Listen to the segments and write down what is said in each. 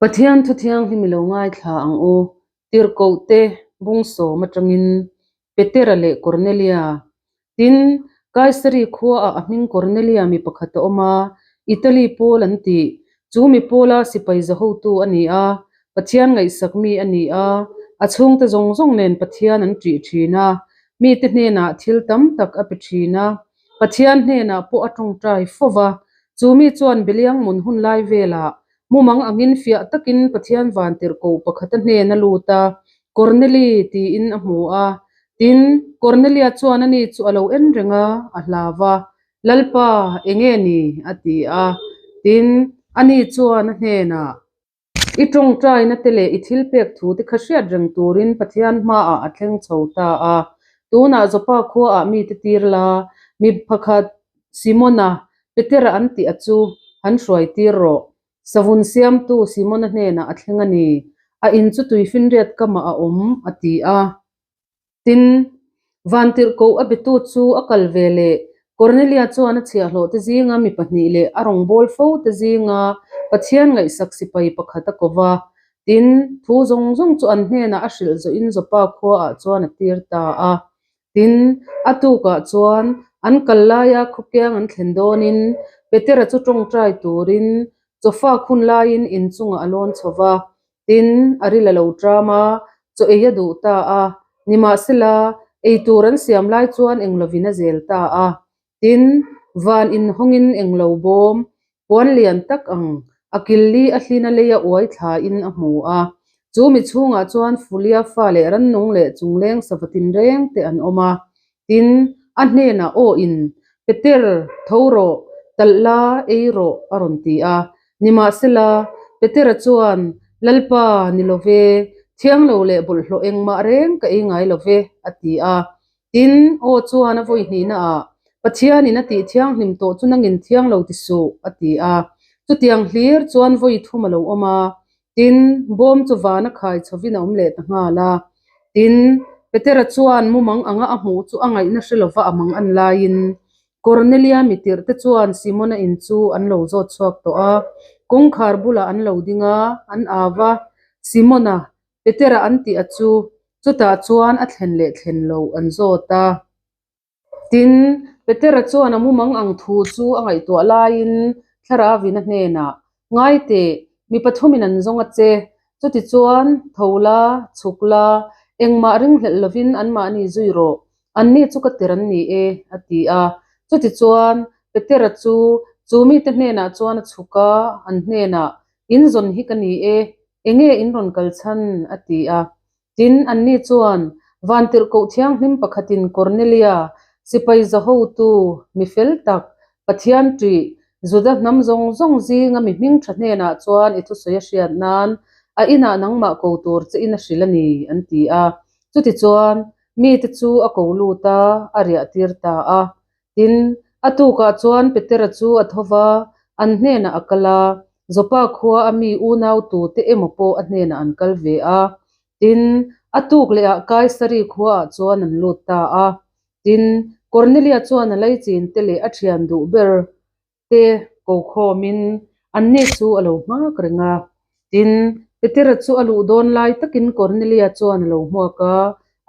Pathian thu thianghlim i lo ngaithla ang u, Tirhkohte bung sawm atangin Petera leh Kornelia. Tin, Kaisari khuaah a hming Kornelia mi pakhat a awm a, Italy pawl an tih. Chu mi pawla sipai zahotu a ni a, Pathian ngaihsak mi a ni a, a chhungte zawng zawng nen Pathian an ṭih ṭhin a, mite hnenah thil tam tak a pe ṭhin a, Pathian hnenah pawh a ṭawngṭai fo va. Chu mi chuan Beliang mun hun lai velah Mumang angin fiah takin Pathian vantirhkoh pakhat a hnen a lut a, Korneli tiin a hmu a. Tin, Kornelia chuan ani chu a lo en reng a, a hlau va, Lalpa, enge ni? a ti a. Tin, ani chuan a hnenah, I tawngtaina te leh i thilpek thu te kha hriat reng turin Pathian hmaah a thleng chho ta a. Tunah Joppa khuaah mite tir la, mi pakhat Simona, Petera an tih a chu han hruai tir rawh. Savun siamtu Simona hnenah a thleng a ni. A in chu tuifinriat kamah a awm, a ti a. Tin, Vantirhkoh a betu chu a kal ve leh Kornelia chuan a chhiahhlawh te zinga mi pahnih leh a rawngbâwl fo te zinga Pathian ngaihsak sipai pakhat a ko va. Tin, thu zawng zawng chu an hnenah a hrilh zawhin Joppa khuaah chuan a tir ta a. Tin, a tukah chuan an kal laia khawkiang an thlen dawnin Petera chu tawngtai turin chawfak hun laiin inchungah a lawn chho va. Tin, a ril a lo ṭam a, chaw ei a duh ta a. Nimahsela, ei tur an siam lai chuan englovin a zel ta a. Tin, van inhawngin englo bawm, puan lian tak ang, a killi a hlina leia uai thlain a hmu a. Chu mi chhungah chuan Fulia fa leh rannung leh chungleng sava tinreng te an awm a. Tin, a hnenah aw in, Peter, tho rawh, talh la, ei rawh, a rawn ti a. Nimahsela, Petera chuan, Lalpa, ni lo ve, thiang lo leh bawlhhlawh engmah reng ka ei ngai lo ve, a ti a. Tin, aw chuan a vawi hnihnaah, Pathianin a tih thianghlim tawh chu nangin thiang lo ti suh, a ti a. Chutiang hlir chuan vawi thum a lo awm a. Tin, bawm chu van a khai chhovin a awm leh ta nghal a. Tin, Petera chuan mumang anga a hmuh chu a ngaihna hre lova a mang an laiin, Kornelia mitirhte chuan Simona in chu an lo zawt chhuak tawh a. Kawngkhar bulah an lo ding a, an au va, Simona, Petera an tih a chu, chutah chuan a thlen leh thlen loh an zawt a. Tin, Petera chuan a mumang ang thu chu a ngaihtuah laiin Thlaravina hnenah, Ngai teh, mi pathumin an zawng a che. Chutichuan, tho la, chhuk la, engmah ringhlelh lovin anmahni zui rawh. Anni chu ka tir an ni e, a ti a. Chutichuan, Petera chu chu mite hnenah chuan a chhuk a, an hnenah, In zawn hi ka ni e, enge in rawn kal chhan? a ti a. Tin, anni chuan Vantirhkoh Thianghlim pakhatin Kornelia, sipai zahotu, mi fel tak, Pathian ṭih, Juda hnam zawng zawng zinga mi hming ṭha hnenah chuan i thusawi a hriat nan a inah nangmah ko tur che in a hrilh a ni, an ti a. Chutichuan, mite chu a ko lut a, a riah tir ta a. Tin, a tukah chuan Petera chu a tho va, an hnenah a kal a, Joppa khua a mi unau tute emaw pawh a hnenah an kal ve a. Tin, a tuk lehah Kaisari khuaah chuan an lut ta a. Tin, Kornelia chuan a laichin te leh a thian duh ber te ko khawmin anni chu a lo nghak reng a. Tin, Petera chu a luh dawn lai takin Kornelia chuan a lo hmuak a,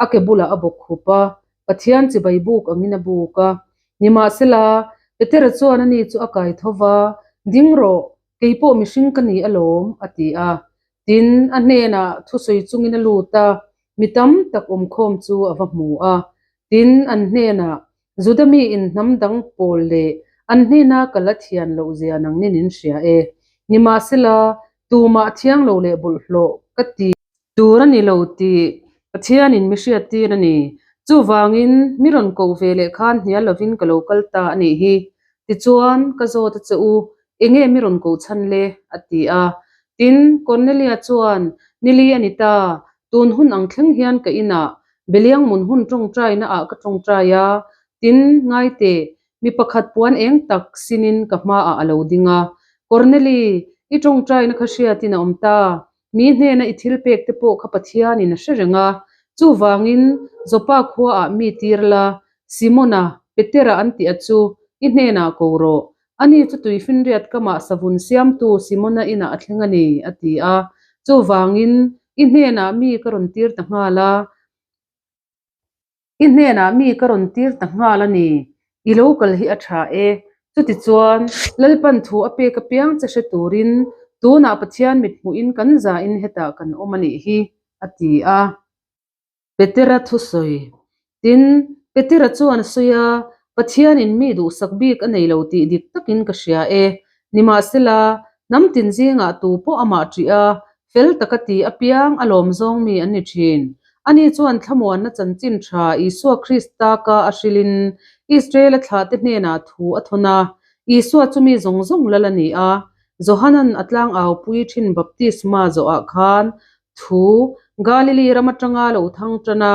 a ke bulah a bawk khup a, Pathian chibai buk angin a buk a. Nimahsela, Petera chuan ani chu a kai tho va, Ding rawh, kei pawh mihring ka ni alawm, a ti a. Tin, a hnenah thusawi chungin a lut a, mi tam tak awmkhawm chu a va hmu a. Tin, an hnenah, Juda mi in hnam dang pawl leh an hnena ka la thian loh zia nangnin in hria e. Nimahsela, tumah thiang lo leh bawlhhlawh ka ti. Tur a ni lo tih Pathianin mi hriattir a ni. Chuvangin, mi rawn koh ve leh khan hnial lovin ka lo kal ta a nih hi. Tichuan, ka zawt a che u, enge mi rawn koh chhan le? a ti a. Tin, Kornelia chuan, Nili a ni ta, tun hun ang thleng hian ka inah Beliang mun hun tawngtaina ah ka tawngtai a, tin, ngai teh, mi pakhat puan eng tak sinin ka hmaah a lo ding a. Korneli, i tawngtaina kha hriatin a awm ta, mi hnena i thil pek te pawh kha Pathianin a hre reng a, chuvangin Joppa khuaah mi tir la, Simona, Petera an tih a chu i hnenah ko rawh. Ani chu tuifinriat kamah savun siamtu Simona inah a thleng a ni, a ti a. Chuvangin, i hnenah mi ka rawn tir ta nghal a. I hnenah mi ka rawn tir ta nghal a ni. I lo kal hi a tha e. Chutichuan, Lalpan thu a pek apiang che hre turin tunah Pathian mithmuhin kan zain hetah kan awm a nih hi, a ti a. Petera thusawi. Tin, Petera chuan a sawi a, Pathianin mi duhsak bik a nei lo tih dik takin ka hria e. Nimahsela, hnam tin zingah tu pawh amah ṭih a, fel taka ti apiang a lawm zawng mi an ni ṭhin. Ani chuan thlamuanna chanchin ṭha Isua Krista ka a hrilhin Israel-a thlahte hnenah thu a thawn a. Isua chu mi zawng zawng lal a ni a. Johanan a tlangaupui ṭhin baptisma zawhah khan Thu, Galili ram atanga lo thang tan a,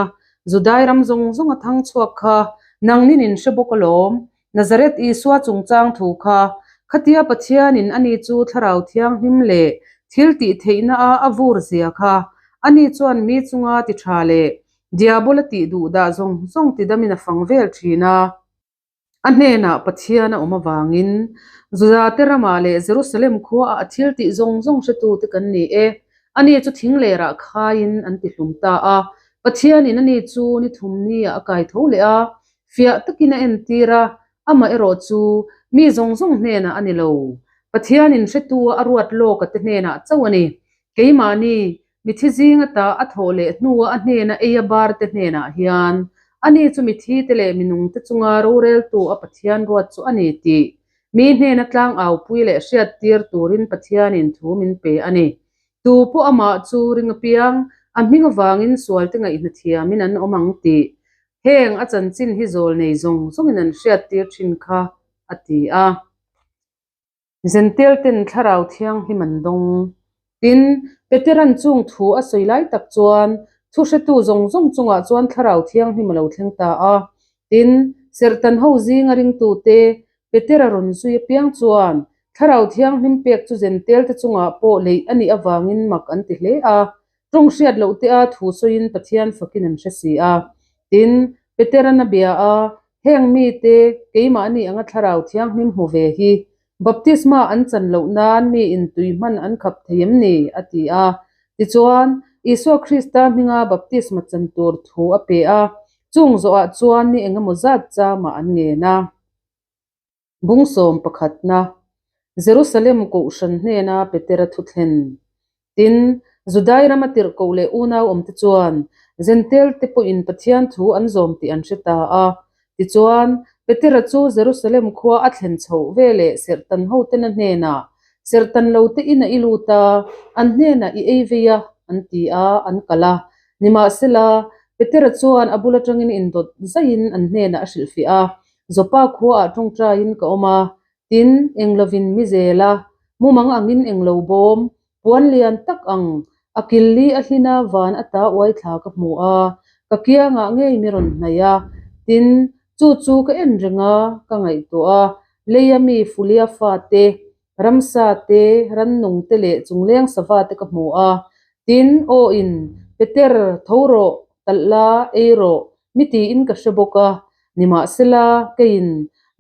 Judai ram zawng zawng a thang chhuak kha, nangnin in hre bawk alawm. Nazareth Isua chungchang thu kha, khatia Pathianin ani chu Thlarau Thianghlim leh thil tih theihna a a vur zia kha, ani chuan mi chunga ti tha leh Diabola tih duh dah zawng zawng tidamin a fang vel thin a. A hnenah Pathian a awm avangin Judate ramah leh Jerusalem khuaah a thil tih zawng zawng hretute kan ni e. Ani chu thing lerah khaiin an ti hlum ta a. Pathianin ani chu ni thum niah a kai tho leh a, fiah takin a entir a, amah erawh chu mi zawng zawng hnenah a ni lo. Pathianin hretua a ruat lawka te hnenah chauh a ni. Keimahni Mithi zing ata a thawh leh hnua a hnena ei a bar te hnenah hian, Ani chu mithi te leh minung te chunga roreltu a Pathian ruat chu a ni tih mi hnena tlang aupui leh hriattir turin Pathianin thu min pe a ni. Tu pawh amah chu ring apiang, a hming avangin sualte ngaihna thiamin an awm ang tih heng a chanchin hi zawl nei zawng zawngin an hriattir thin kha, a ti a. Zentel ten Thlarau Thianghlim an dawng. Tin, Peteran chung thu a sawi lai tak chuan thuhretu zawng zawng chungah chuan Thlarau Thianghlim a lo thleng ta a. Tin, Serhtan ho zinga ringtute Petera rawn zui apiang chuan Thlarau Thianghlim pek chu Zentel te chungah pawh leih a nih avangin mak an ti hle a. Tawng hriat loh te a thu sawiin Pathian fakin an hre si a. Tin, Peteran a bia a, Heng mite keimahni anga Thlarau Thianghlim hmu ve hi baptisma an chan loh nan mi intui hman an khap thei em ni? a ti a. Tichuan, Isua Krista hminga baptisma chan tur thu a pe a, chung zawhah chuan ni engemaw zat chamah an ngen a. Bung sawm pakhatna, Jerusalem Kohhran hnena Petera thu thlen. Tin, Judai rama tirhkoh leh unau awmte chuan Jentail te pawhin Pathian thu an zawm tih an hre ta a. Tichuan, Petera chu Jerusalem khua a thlen chhoh veleh serhtan hotena hnenah, Serhtan lote inah i lut a, an hnenah i ei vei a, an ti a, an kal a. Nimahsela, Petera chuan a bul atangin indawt zaiin an hnenah a hrilhfiah a, Joppa khuaah tawngtaiin ka awm a, tin, eng lovin mi zel a, mumang angin eng lo bawm, puan lian tak ang, a kil li a hlina van ata uai thla ka hmu a, ka kiangah ngei mi rawn hnaih a, tin, chu chu ka en reng a, ka ngaihtuah a, leia mi Fulia fate, Ramsa te, rannung te leh chungleng sava te ka hmu a. Tin, aw in, Peter, tho rawh, talh la, ei rawh, mi tiin ka hre bawk a. Nimahsela, keiin,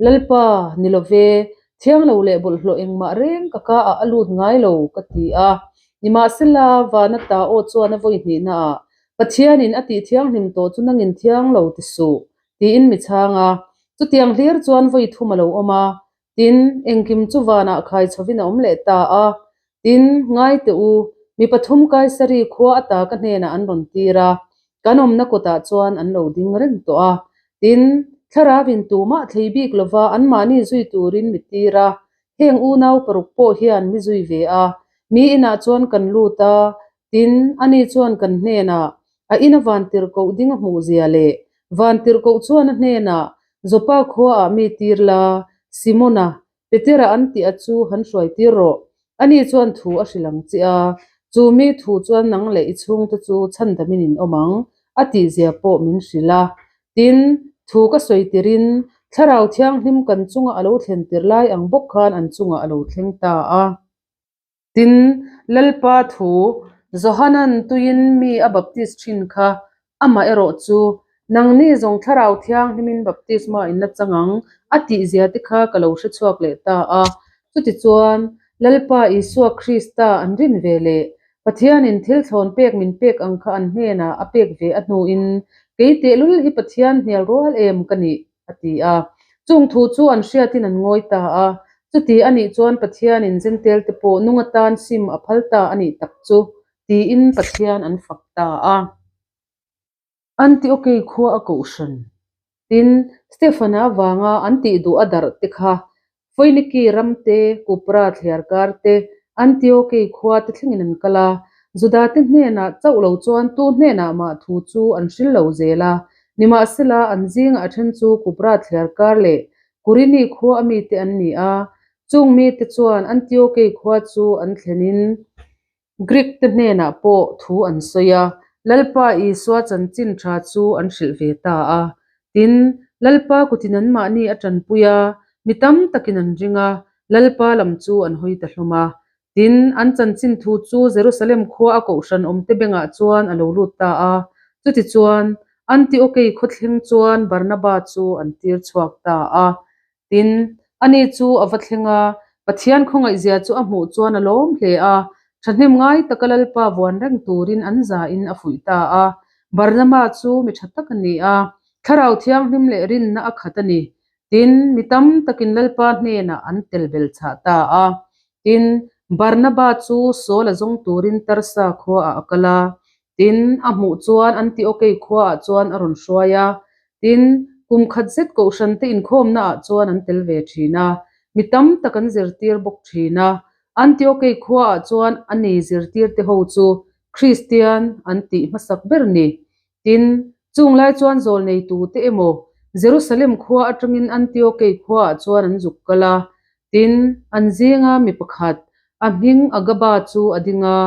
Lalpa, ni lo ve, thiang lo leh bawlhhlawh engmah reng ka ka ah a lut ngai lo, ka ti a. Nimahsela, vana ta aw chuan a vawi hnihnaah, Pathianin a tih thianghlim tawh chu nangin thiang lo ti suh, tiin mi chhang a. Chutiang hlir chuan vawi thum a lo awm a. Tin, engkim chu vanah khai chhovin a awm leh ta a. Tin, ngai teh u, mi pathum Kaisari khua ata ka hnenah an rawn tir a, kan awmna kawtah chuan an lo ding reng tawh a. Tin, Thlarauin tumah thlei bik lova anmahni zui turin mi tir a, heng unau paruk pawh hian mi zui ve a. Mi inah chuan kan lut a, tin, ani chuan kan hnenah a ina vantirhkoh ding a hmuh zia leh vantirhkoh chuan a hnenah Joppa khuaah mi tir la, Simona, Petera an tih a chu han hruai tir rawh. Ani chuan thu a hrilh ang che a, chu mi thu chuan nang leh i chhungte chu chhandamin in awm ang, a tihzia pawh min hrilh a. Tin, thu ka sawi tirin, Thlarau Thianghlim kan chunga a lo thlen tir lai ang bawk khan an chungah a lo thleng ta a. Tin, Lalpa thu, Johanan tuiin mi a baptis thin kha, amah erawh chu Nangni zawng Thlarau Thianghlimin baptisma in la chang ang, a tihzia te kha ka lo hre chhuak leh ta a. Chutichuan, Lalpa Isua Krista an rin ve leh Pathianin thil thlawn pek min pek ang kha an hnenah a pek ve a hnuin, Kei tehlul hi Pathian hnial rual em ka nih? a ti a. Chung thu chu an hriatin an ngawi ta a. Chuti a nih chuan Pathianin Jentail te pawh nung atan sim a phal ta a nih tak chu, tiin Pathian an fak ta a. Antiokei khua a kohhran. Tin, Stefana avanga an tih duh a darh te kha Foiniki ram te, Kupra thliarkar te, Antiokei khua te thlengin an kal a. Judate hnenah chauh lo chuan tu hnenah mah thu chu an hril lo zel a. Nimahsela, an zingah a then chu Kupra thliarkar leh Kurini khua a mite an ni a. Chung mite chuan Antiokei khua chu an thlenin Greek te hnenah pawh thu an sawi a, Lalpa Isua chanchin tha chu an hrilh ve ta a. Tin, Lalpa kutin anmahni a tanpui a, mi tam takin an ring a, Lalpa lam chu an hawi ta hlawm a. Tin, an chanchin thu chu Jerusalem khua a kohhran awmte bengah chuan a lo lut ta a. Chutichuan, Antiokei khawthleng chuan Barnaba chu an tir chhuak ta a. Tin, ani chu a va thleng a, Pathian khawngaihzia chu a hmuh chuan a lawm hle a, thahnem ngai taka Lalpa vuan reng turin an zain a fuih ta a. Barnaba chu mi tha tak a ni a, Thlarau Thianghlim leh rinna a khat a ni. Tin, mi tam takin Lalpa hnenah an tel bel chhah ta a. Tin, Barnaba chu Saul a zawng turin Tarsa khuaah a kal a. Tin, a hmuh chuan Antiokei khuaah chuan a rawn hruai a. Tin, kum khat zet kohhrante inkhawmnaah chuan an tel ve thin a. Mi tam tak an zirtir bawk thin a. Antiokei khuaah chuan a ni zirtirte ho chu Kristian an tih hmasak ber ni. Tin, chung lai chuan zawlneitute emaw Jerusalem khua atangin Antiokei khuaah chuan an zuk kal a. Tin, an zinga mi pakhat, a hming Agaba chu a ding a,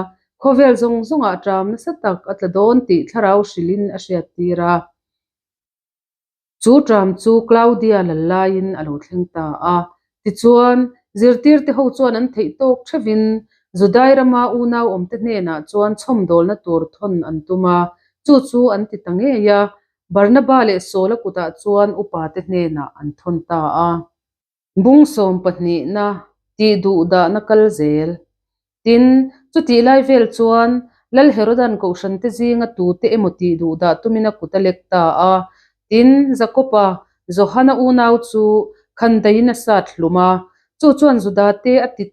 khawvel zawng zawngah ṭam nasa tak a tla dawn tih thlarau hrilhin a hriattir a. Chu ṭam chu Claudia lal laiin a lo thleng ta a. Tichuan, zirtirte ho chuan an theih tawk ṭheuhin Judai rama unau awmte hnenah chuan chhawmdawlna tur thawn an tum a, chu chu an ti ta ngei a. Barnaba leh Saula kutah chuan upate hnenah an thawn ta a. Bung sawmpahnihna tih duh dahna kal zel. Tin, chutih lai vel chuan Lal Herodan kohhrante zinga tute emaw tih duh dah tumin a kut a lek ta a. Tin, Jakoba, Johana unau chu khandaiin a sat hlum a, chu chuan Judate a ti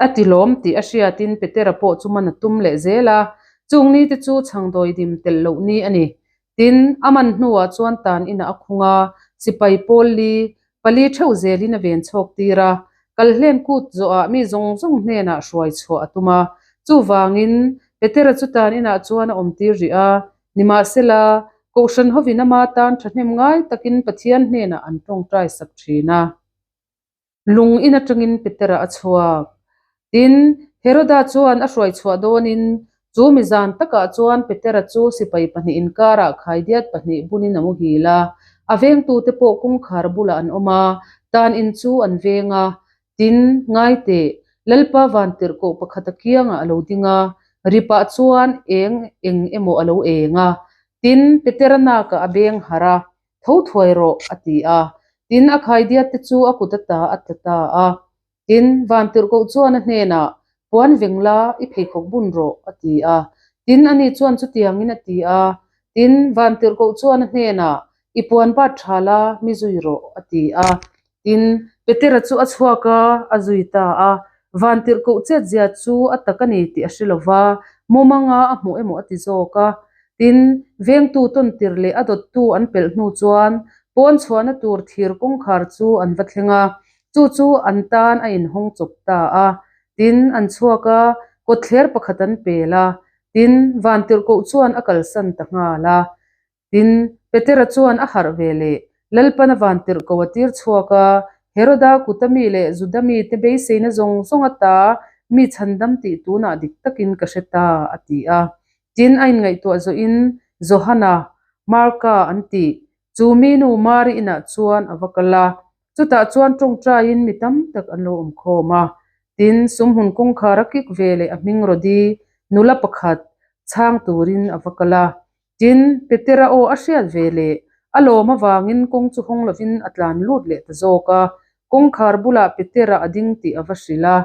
A ti lawm tih a hriatin Petera pawh chu man a tum leh zel a, chung ni te chu chhangdawi dim telh loh ni a ni. Tin, a man hnuah chuan tan inah a khung a, sipai pawl li, pali theuh zelin a ven chhawk tir a, kalhlen kut zawhah mi zawng zawng hnenah hruai chhuah a tum a. Chuvangin, Petera chu tan inah chuan a awm tir rih a, nimahsela, Kohhran hovin ama tan thahnem ngai takin Pathian hnenah an tawngtai sak thin a. Lung in atangin Petera a chhuak. Tin, Heroda chuan a hruai chhuah dawnin chu mi zan takah chuan Petera chu sipai pahnih inkarah khaidiat pahnih bunin a muhil a. A vengtute pawh kawngkhar bulah an awm a, tan in chu an veng a. Tin, ngai teh, Lalpa vantirhkoh pakhat a kiangah a lo ding a, ripah chuan eng eng emaw a lo eng a. Tin, Petera nakah a beng harh a, Tho thuai rawh, a ti a. Tin, a khaidiat te chu a kut ata a tla ta a. Tin, Vantirhkoh chuan a hnenah, Puan veng la, i pheikhawk bun rawh, a ti a. Tin, ani chuan chutiangin a ti a. Tin, Vantirhkoh chuan a hnenah, I puan bat tha la, mi zui rawh, a ti a. Tin, Petera chu a chhuak a, a zui ta a. Vantirhkoh chetzia chu a tak a ni tih a hre lo va, mumanga a hmuh emaw a ti zawk a. Tin, vengtu tawntir leh a dawttu an pelh hnu chuan pawn chhuahna tur thir kawngkhar chu an va thleng a, chu chu an tan a inhawng chawp ta a. Tin, an chhuak a, kawtthler pakhat an pel a. Tin, Vantirhkoh chuan a kalsan ta nghal a. Tin, Petera chuan a harh ve leh, Lalpan a vantirhkoh a tir chhuak a, Heroda kuta mi leh Juda mite beiseina zawng zawng ata mi chhandam tih tunah dik takin ka hre ta, a ti a. Tin, a inngaihtuah zawhin Johana, Marka an tih, chu mi nu Mari inah chuan a va kal a. Chutah chuan tawngtaiin mi tam tak an lo awm khawm a. Tin, sumhmun kawngkhar a kik ve leh a hming Rodi nula pakhat chhang turin a va kal a. Tin, Petera aw a hriat ve leh a lawm avangin kawng chu hawng lovin a tlan lut leh ta zawk a. Kawngkhar bulah Petera a ding tih a va hrilh a.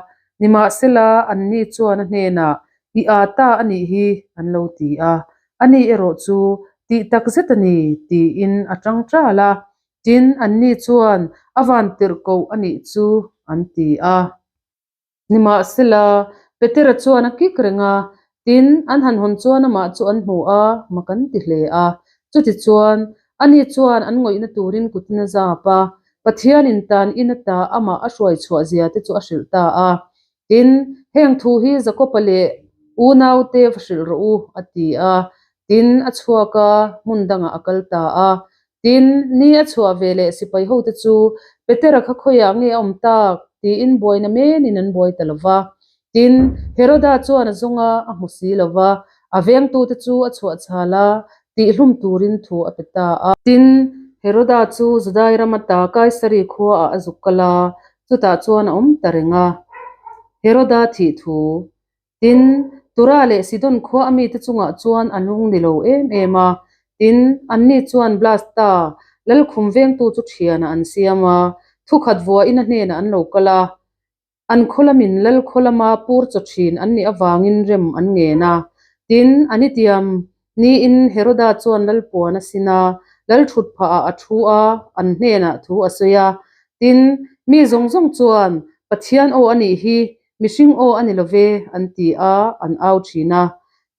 Nimahsela, anni chuan a hnenah, I aa ta a nih hi, an lo ti a. Ani erawh chu, Tih tak zet a ni, tiin a tang ṭal a. Tin, anni chuan, A van tirh koh a nih chu, an ti a. Nimahsela, Petera chuan a kik reng a, tin, an han hawn chuan amah chu an hmu a, mak an ti hle a. Chutichuan, ani chuan an ngawihna turin kutin a zap a, Pathianin tan in ata amah a hruai chhuah zia te chu a hrilh ta a. Tin, heng thu hi Jakoba leh unaute va hrilh rawh u, a ti a. Tin, a chhuak a, hmun dangah a kal ta a. Tin, ni a chhuah ve leh sipai hote chu Petera kha khawiah nge a awm tak? tiin buaina menin an buai ta lo va. Tin, Heroda chuan a zawng a, a hmu si lo va, a vengtute chu a chhuah chhal a, tihhlum turin thu a pe ta a. Tin, Heroda chu Judai ram ata Kaisari khuaah a zuk kal a, chutah chuan a awm ta reng a. Heroda thih thu Tin, Tura leh Sidon khua a mite chungah chuan a lung ni lo em em a. Tin, anni chuan Blasta, lalkhum vengtu chu thianah an siam a, thukhat vuahin a hnenah an lo kal a. An khaw lamin lal khaw lama pur chaw thin an nih avangin rem an ngen a. Tin, an i tiam niin Heroda chuan lal puan a sin a, lal thut phahah a thu a, an hnenah thu a sawi a. Tin, mi zawng zawng chuan, Pathian aw a nih hi, Mihring aw a ni lo ve, an ti a, an au thin a.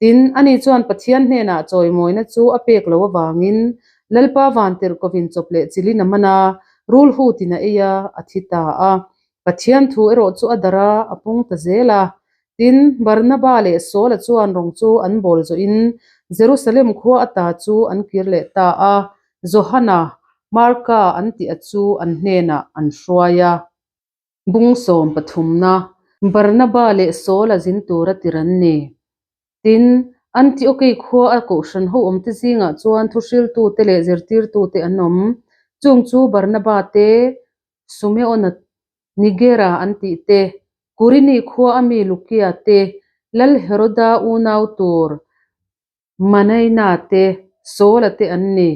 Tin, ani chuan Pathian hnenah chawimawina chu a pek lo avangin Lalpa vantirhkovin chawp leh chilin a man a, rul hutin a ei a, a thi ta a. Pathian thu erawh chu a darh a, a pung ta zel a. Tin, Barnaba leh Saula chuan rawng chu an bawl zawhin Jerusalem khua ata chu an kir leh ta a, Johana, Marka an tih a chu an hnenah an hruai a. Bung sawm pathumna, Barnaba leh Saul a zin tura tir an ni. Tin, Antiokei khua a kohhran ho awmte zingah chuan thuhriltute leh zirtirtute an awm. Chung chu Barnaba te, Sumeona, Nigera an tih te, Kurini khua a mi Lukia te, Lal Heroda unau tur Manaina te, Saula te an ni.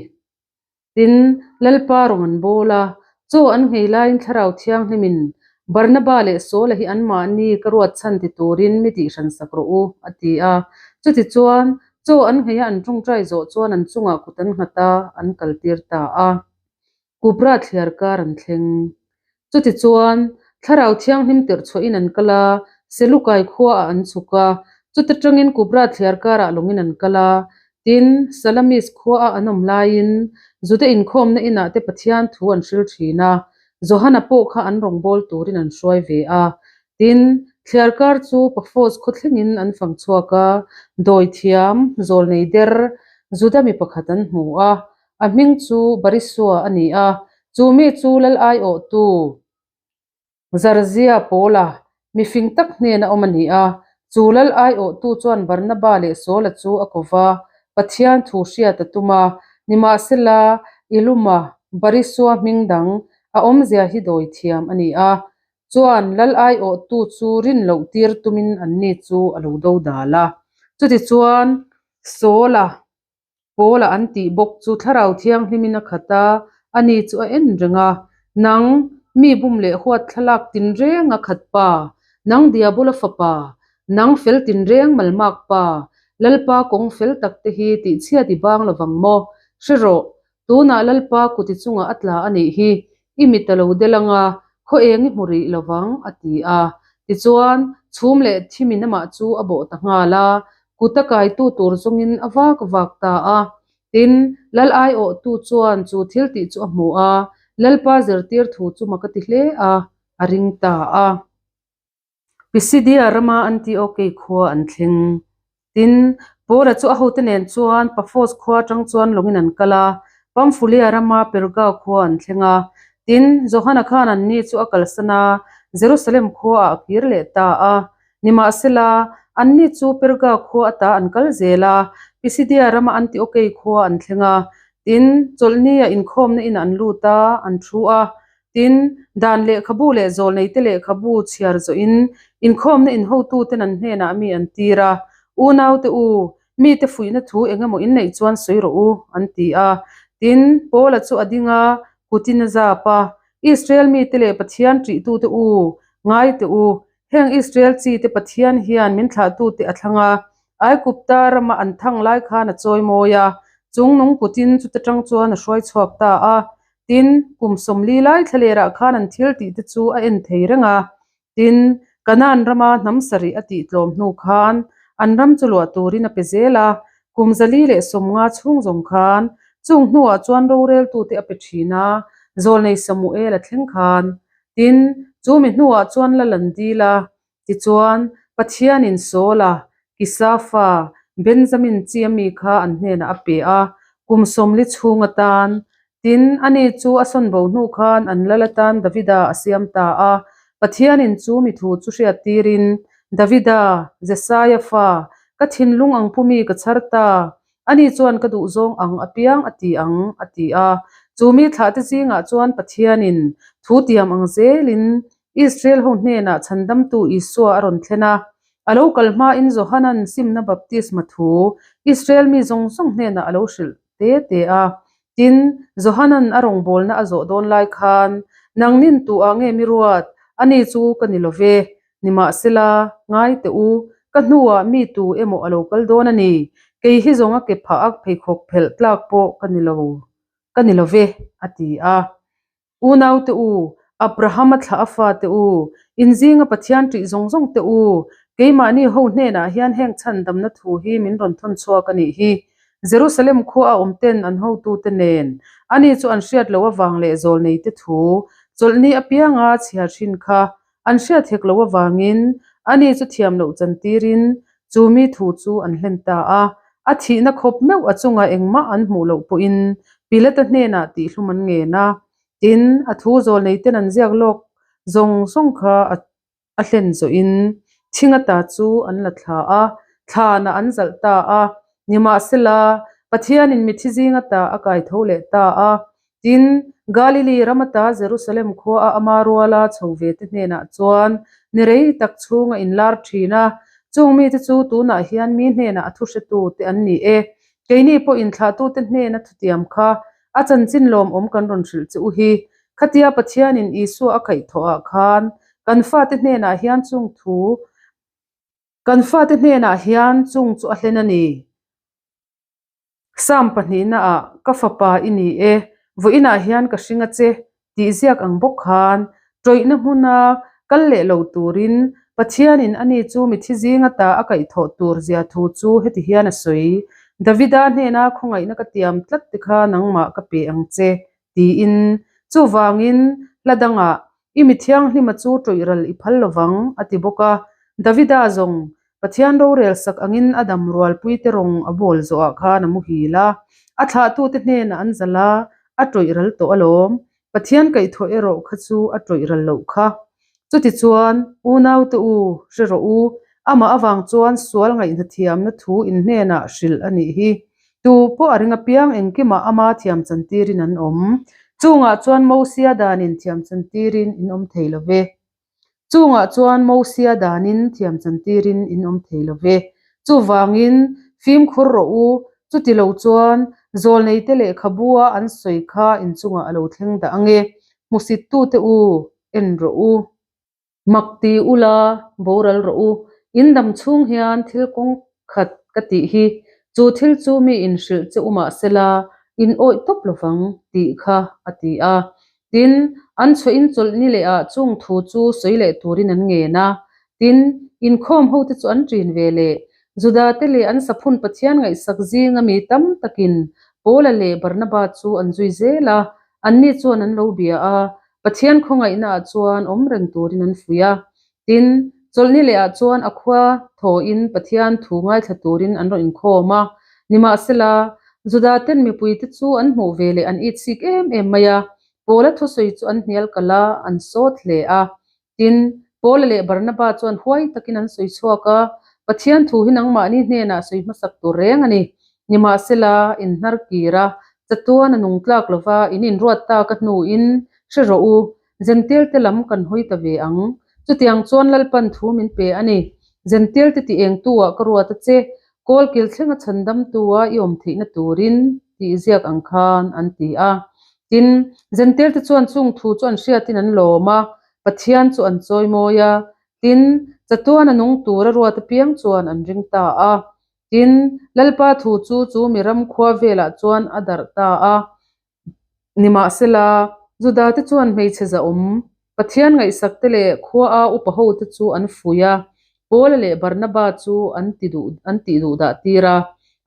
Tin, Lalpa rawng an bawl a, chaw an nghei laiin Thlarau Thianghlimin Barnaba leh Saula hi anmahni ka ruat chhan ti turin mi tihhran sak rawh u, a ti a. Chutichuan, chaw an ngheia an tawngtai zawh chuan an chungah kut an nghat a, an kaltir ta a. Kupra thliar kar an thleng. Chutichuan, Thlarau Thianghlim tirh chhuahin an kal a, Selukai khuaah an chhuk a, chuta tangin Kupra thliar karah lawngin an kal a. Tin, Salamis khuaah an awm laiin Juda inkhawmna inah te Pathian thu an hril thin a, Johana pawh kha an rawngbâwl turin an hruai ve a. Tin, thliar kar chu Paphos khaw thlengin an fang chhuak a, dawithiam, zawlnei der, Juda mi pakhat an hmu a, A hming chu Barisua a ni a, chu mi chu lal aiawhtu Zarzia Paula mifing tak hnena awm a ni a. Chu lal aiawhtu chuan Barnaba leh Saula chu a ko va, Pathian thu hriat a tum a. Nimahsela, Iluma, Barisua hming dang, a awmzia hi dawi thiam a ni a. Chuan lal aiawhtu chu rin loh tir tumin anni chu a lo do dal a. Chutichuan, Saula Paula an tih bawk chu Thlarau Thianghlimin a khat a, ani chu a en reng a, Nang, mi bum leh huat thlalak tinreng a khat pa, nang Diabola fapa, nang fel tinreng malmak pa, Lalpa kawng fel tak te hi tihchhiat i bang lovang maw? Hre rawh, tunah Lalpa kut i chungah a tla a nih hi, i mit a lo del ang a, khaw eng i hmu rih lovang, a ti a. Tichuan, chhum leh thimin amah chu a bawh ta nghal a, Kut a kaitu tur zawngin a vak vak ta a. Tin, Lal aiawhtu chuan chu thil tih chu a hmu a, Lalpa zirtir thu chu mak a ti hle a, a ring ta a. Pisidia rama Antiokei khua an thleng. Tin, Paula chu a hote nen chuan Paphos khua atang chuan lawngin an kal a, Pamfulia rama Perga khua an thleng a. Tin, Johana khan anni chu a kalsan a, Jerusalem khuaah a kir leh ta a. Nimahsela, anni chu Perga khua ata an kal zel a, Pisidia rama Antiokei khua an thleng a. Tin, chawlhnia inkhawmna inah an lut a, an thu a. Tin, dan lehkhabu leh zawlneite lehkhabu chhiar zawhin inkhawmna inhotuten an hnenah mi an tir a, Unaute u, Mite fuihna thu eng emaw in neih chuan sawi rawh u, an ti a. Tin, Paula chu a ding a, kutin a zap a, Israel mite leh Pathian ṭihtute u, ngai teh u, heng Israel chite Pathian hian min thlahtute a thlang a, Aigupta rama an thang lai khan a chawi mawi a, chung nung kutin chuta ṭang chuan a hruai chhuak ta a. Tin, kum 40 lai thlalerah khan an thil tihte chu a en thei reng a. Tin, Kanaan rama hnam sarih a tih tlawm hnu khan an ram chu luah turin a pe zel a, kum 450 chhung zawng khan chung hnuah chuan roreltute a pe thin a, Zawlnei Samuel a thleng khan. Tin, chu mi hnuah chuan lal an dil a, tichuan, Pathianin Saula, Kisafa, Benjamin chi a mi kha an hnenah a pe a, kum 40 chhung atan Tin, ani chu a sawn bo hnu khan an lal atan Davida a siam ta a. Pathianin chu mi thu chu hriattirin, Davida, Jesaia fa, ka thinlung ang pumi ka chhar ta, ani chuan ka duhzawng ang apiang a ti ang, a ti a. Chu mi thlahte zingah chuan Pathianin thu tiam ang zelin Israel ho hnenah chhandamtu Isua a rawn thlen a. A lo kal hmain Johanan simna baptisma thu Israel mi zawng zawng hnenah a lo hrilh te te a. Tin, Johanan a rawngbawlna a zawh dawn lai khan, Nangnin tu ah nge mi ruat? Ani chu ka ni lo ve. Nimahsela, ngai teh u, ka hnuah mi tu emaw a lo kal dawn a ni. Kei hi zawng a ke phah a pheikhawk phelh tlak pawh ka ni lo, ka ni lo ve, a ti a. Unaute u, Abrahama thlah a fate u, in zinga Pathian ṭih zawng zawng te u, keimahni ho hnenah hian heng chhandamna thu hi min rawn thawn chhuak a nih hi. Jerusalem khua a awm ten an hotute nen, ani chu an hriat loh avang leh zawlneite thu, chawlhni apianga chhiar hrin kha an hriat hek loh avangin ani chu thiam loh chantirin chu mi thu chu an hlen ta a. A thihna khawp meuh a chungah engmah an hmuh loh pawhin Pilata hnenah tihhlum an ngen a. Tin, a thu zawlneiten an ziak lawk zawng zawng kha a hlen zawhin thinga ta chu an la thla a, thlanah an zalh ta a. Nimahsela, Pathianin mithi zinga ta a kai tho leh ta a. Tin, Galili ram ata Jerusalem khua a ama ruala chho ve te hnenah chuan ni rei tak chhung a inlar thin a, chung mite chu tunah hian mi hnenah a thuhretu te an ni e. Keini pawh inthlahtute hnena thutiam kha a chanchin lawmawm kan rawn hrilh che u hi. Khatia Pathianin Isua a kaihthawhah khan kan fate hnenah hian chung thu kan fate hnenah hian chung chu a hlen a ni. Sam pahnihnaah ka fapa i ni e, vawiinah hian ka hring a che tih ziak ang bawk khan tawihna hmuna kal leh lo turin Pathianin ani chu mithi zinga ta a kaihthawh tur zia thu chu heti hian a sawi, Davida hnena khawngaihna ka tiam tlat te kha nangmah ka pe ang che tiin. Chuvangin hla dangah I mi thianghlima chu tawih ral i phal lovang, a ti bawk a. Davida zawng, Pathian rorel sak angin a dam rualpuite rawng a bawl zawhah khan a muhil a. A thlahtute hnenah an zalh a, a tawih ral tawh alawm. Pathian kaihthawh erawh kha chu a tawih ral loh kha. Chutichuan, unaute u, hre rawh u, amah avang chuan sual ngaihna thiamna thu in hnenah hrilh a nih hi. Tu pawh a ring apiang engkimah ama thiam chantirin an awm. Chungah chuan Mosia danin thiam chantirin in awm thei lo ve. Chungah chuan Mosia danin thiam chantirin in awm thei lo ve. Chuvangin, fimkhur rawh u, chuti lo chuan zawlneite lehkhabua an sawi kha inchungah a lo thleng dah ange. Hmusittute u, en rawh u. Mak ti ula, boral rawh u. In dam chhung hian thil kawng khat ka tih hi, chu thil chu mi in hrilh che u mah sela, in awih tawp lovang tih kha a ti a. Tin, an chhuah in chawlh ni leh ah chung thu chu sawi leh turin an ngen a. Tin, inkhawm hote chu an ṭin ve leh. Juda te leh an saphun Pathian ngaihsak zinga mi tam takin Paula leh Barnaba chu an zui zel a, anni chuan an lo bia a. Pathian khawngaihnaah chuan awm reng turin an fuih a. Tin, chawlhni lehah chuan a khua thawhin Pathian thu ngaithla turin an rawn inkhawm a. Nimahsela, Judaten mipuite chu an hmuh ve leh an itsik em em mai a, Paula thusawi chu an hnial kalh a, an sawt hle a. Tin, Paula leh Barnaba chuan huai takin an sawi chhuak a, Pathian thu hi nangmahni hnenah sawi hmasak tur reng a ni. Nimahsela, in hnar kir a, chatuan a nung tlak lova in inruat tak a hnuin hre rawh u, Jentail te lam kan hawi ta ve ang. Chutiang chuan Lalpan thu min pe a ni. Jentail te ti engtu ah ka ruat a che. Kawlkil thlenga chhandamtua i awm theihna turin tih ziak ang khan an ti a. Tin, Zentilte chuan chung thu chu an hriatin an lawm a, Pathian chu an chawimawi a. Tin, chatuana nung tura ruat apiang chuan an ring ta a. Tin, Lalpa thu chu chu mi ram khua velah chuan a darh ta a. Nimahsela, Judate chuan hmeichhe zahawm, Pathian ngaihsakte leh khuaa upa hote chu an fuih a, Paula leh Barnaba chu an ti duh an tih duh dah tir a,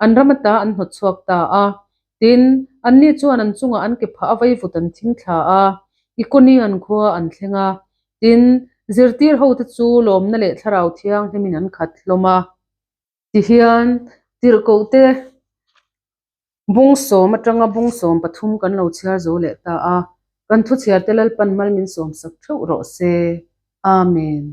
an ram ata an hnawt chhuak ta a. Tin, anni chuan an chungah an ke phah a vaivut an thing thla a, Ikonian khua an thleng a. Tin, zirtir hote chu lawmna leh thlarau thianghlimin an khat hlawm a. Tihian, tirhkohte Bung sawm atanga bung 13 kan lo chhiar zo leh ta a, kan thuchhiarte Lalpan mal min sawmsak theuh rawh se. Amen.